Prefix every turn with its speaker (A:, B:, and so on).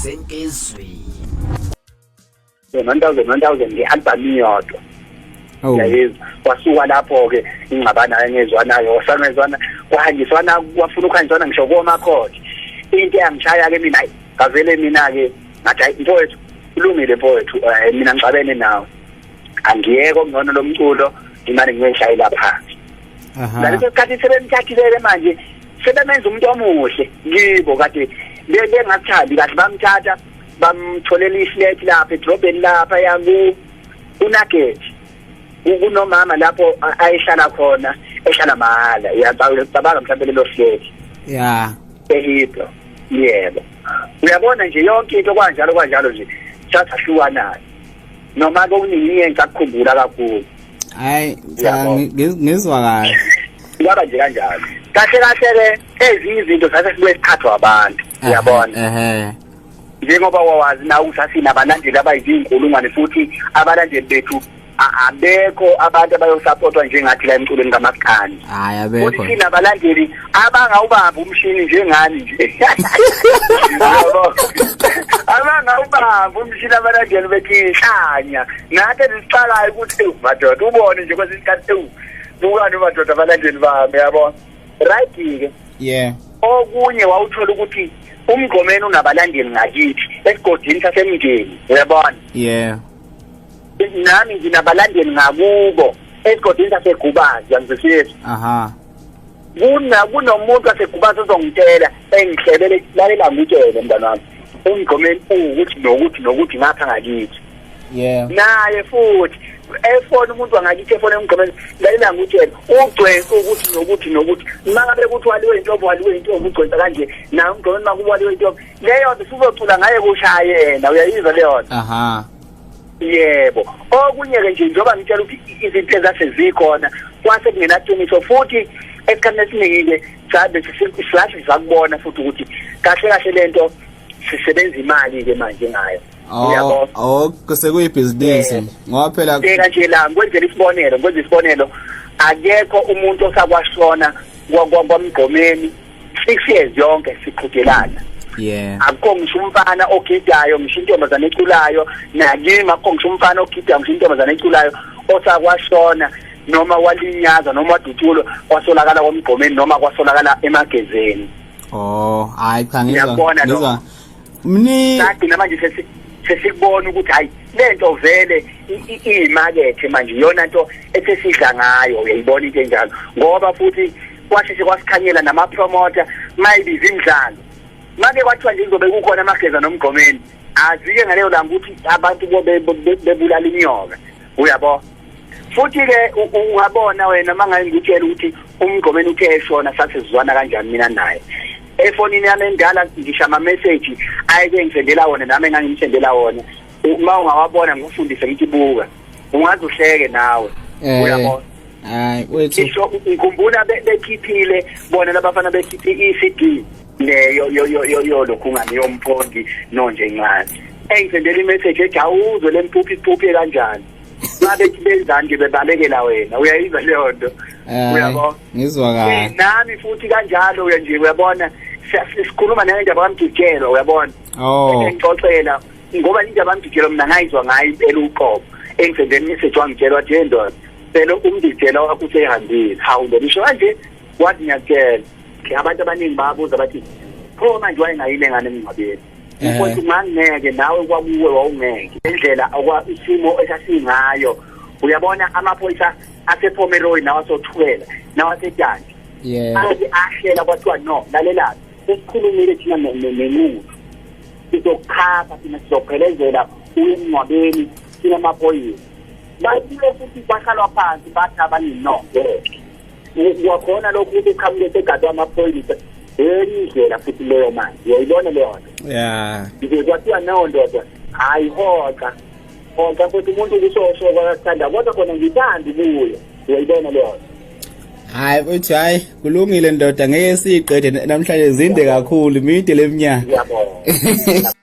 A: Senkizwi.
B: 1000 1000 nge-album iyodwa.
C: Oh.
B: Uyayizwa, wasuka lapho-ke ingxabano ayengezwanayo, wasangezwana, kwahanjiswana, kwafuna ukuhanjiswana ngisho komakhodi. Into eyangishaya-ke mina, hayi, ngavele mina-ke ngathi, hayi mfowethu, kulungile mfowethu, mina ngixabene nawe, angiyeke okungcono lo mculo, ngimane ngiyoyishayela phansi. Ngaleso sikhathi sebemthathile-ke manje, sebemenza umuntu omuhle kibo, kade bengakuthandi kahle, bamthatha bamtholela iflat lapha edrobheni lapha yaku uNugget, kunomama lapho ayehlala khona, ehlala mahhala. Uyacabanga mhlawumbe lelo flat ehibro. Yebo, uyabona nje yonke into kwanjalo kwanjalo nje, sasahlukanayo noma kokuningi ngisakukhumbula kakhulu.
C: Hayi cha, ngizwa kahle.
B: Kwaba nje kanjalo kahle kahle ke, ezinye izinto sase sibuye siqhathwa abantu, uyabona. Njengoba wawazi nawe ukuthi asinabalandeli abayizinkulungwane, futhi abalandeli bethu abekho abantu abayosupportwa njengathi la emculweni kamaskandi.
C: Hayi,
B: futhi
C: abekho.
B: Sinabalandeli abangawubambi umshini njengani nje. Yabo. Abangawubambi umshini abalandeli bethi inhlanya. Nathi esicalayo ukuthi, ewu madoda, ubone nje kwesinye isikhathi, ewu bukani madoda abalandeli bami, yabo. Right ke. Okunye wawuthola ukuthi umgqomeni unabalandeli ngakithi esigodini sasemndeni, uyabona. Nami nginabalandeli ngakubo esigodini saseGubazi, uyangizwisisa?
C: Aha.
B: Kunomuntu waseGubazi ozongitshela, engihlebele, lalela ngitshele mntwana wami, umgqomeni uwukuthi nokuthi nokuthi ngapha ngakithi. Naye futhi efona umuntu wangakithi, efona emgqomeni, lalela ngutshele, ugcwensa ukuthi nokuthi nokuthi, mangabe kuthi waliwe intombi, waliwe intombi, ugcwensa kanje naye umgqomeni, makuwaliwe intombi leyo nto usuzocula ngaye kushaya yena, uyayizwa leyo nto?
C: Aha.
B: Yebo. Okunye-ke nje, njengoba ngitshela ukuthi izinto ezase zikhona kwase kungenaqiniso, futhi esikhathini esiningi-ke sabe sathi sakubona futhi ukuthi kahle kahle lento sisebenza imali-ke manje ngayo.
C: Oh,
B: Uyabo?
C: oh, sekuyibhizinisi ngoba phela
B: Bheka nje la, ngikwenzela isibonelo, ngikwenza isibonelo, akekho umuntu osakwashona kwamgqomeni 6 years yonke siqhudelana. Akukho ngisho umfana ogidayo, ngisho intombazane eculayo, nakimi akukho ngisho umfana ogidayo, ngisho intombazane eculayo osakwashona noma walinyaza noma wadutshulwa kwasolakala kwamgqomeni noma kwasolakala emagezeni.
C: Oh, hayi cha, ngizwa.
B: Ngiyakubona lokho.
C: Ngizwa. Mni
B: Sagcina manje sesikubona ukuthi hayi, lento vele iyimakethe manje, iyona nto esesidla ngayo, uyayibona into enjalo, ngoba futhi kwasheshe kwasikhanyela nama-promoter mayibiza imidlalo, make kwathiwa nje kuzobe kukhona amageza nomgqomeni, azike ngaleyo langa ukuthi abantu bebulala inyoka, uyabo. Futhi-ke ungabona wena uma ngaye ngikutshela ukuthi umgqomeni uthe eshona sasizwana kanjani mina naye. Efonini yami endala ngisho ama-message ayeke ngisendela wona, nami engangimsendela wona, uma ungawabona ngikufundise, ngithi buka, ungaze uhleke nawe. Uyabona?
C: Hayi wethu.
B: Ngisho ngikhumbula bekhiphile bona labafana, bekhiphe i-CD leyo yo yo yo yo lokhungane yomphondi nonje ncane, engisendela imessage ethi, awuzwe le mpuphi, iphuphe kanjani, ngabe benzani nje, bebalekela wena, uyayizwa leyo nto? Uyabo?
C: Ngizwa kahle.
B: Nami futhi kanjalo uya nje, uyabona, sikhuluma nendaba kamjijelo, uyabona. Engixoxela ngoba indaba kamjijelo mina ngayizwa ngayo impela uqobo, engisendela imessage wangitshela, wathi, hey ndoda, phela umdijela wakho usehambile. Hawu ndoda, isho kanje? Wathi, ngiyakutshela, abantu abaningi bayabuza bathi, pho manje wayengayile ngane emngcwabeni? Mfowethu, ngangeke nawe kwakuwe wawungeke indlela okwa isimo esasingayo, uyabona, amaphoyisa asePomeroy nawasothukela nawaseDundee ake ahlela, kwathiwa no, lalelani, sesikhulumile thina nenqulu, sizokukhapha thina, sizophelezela uye emngcwabeni thina amaphoyisa. Babuye futhi kwahlalwa phansi, bathi abanye no, ngeke kwakhona lokhu ukuthi uqhamuke segadwe amaphoyisa, enye indlela futhi leyo manje, uyayibona leyo nto? Nje kwathiwa nawo ndoda, hayi, hoxa hoxa futhi umuntu kusosho kwakakuthanda, kodwa khona ngithandi kuye, uyayibona leyo nto?
C: Hayi uthi, hayi kulungile ndoda, ngeke siyiqede namhlanje, zinde kakhulu, mide leminyaka.
B: Ngiyabonga.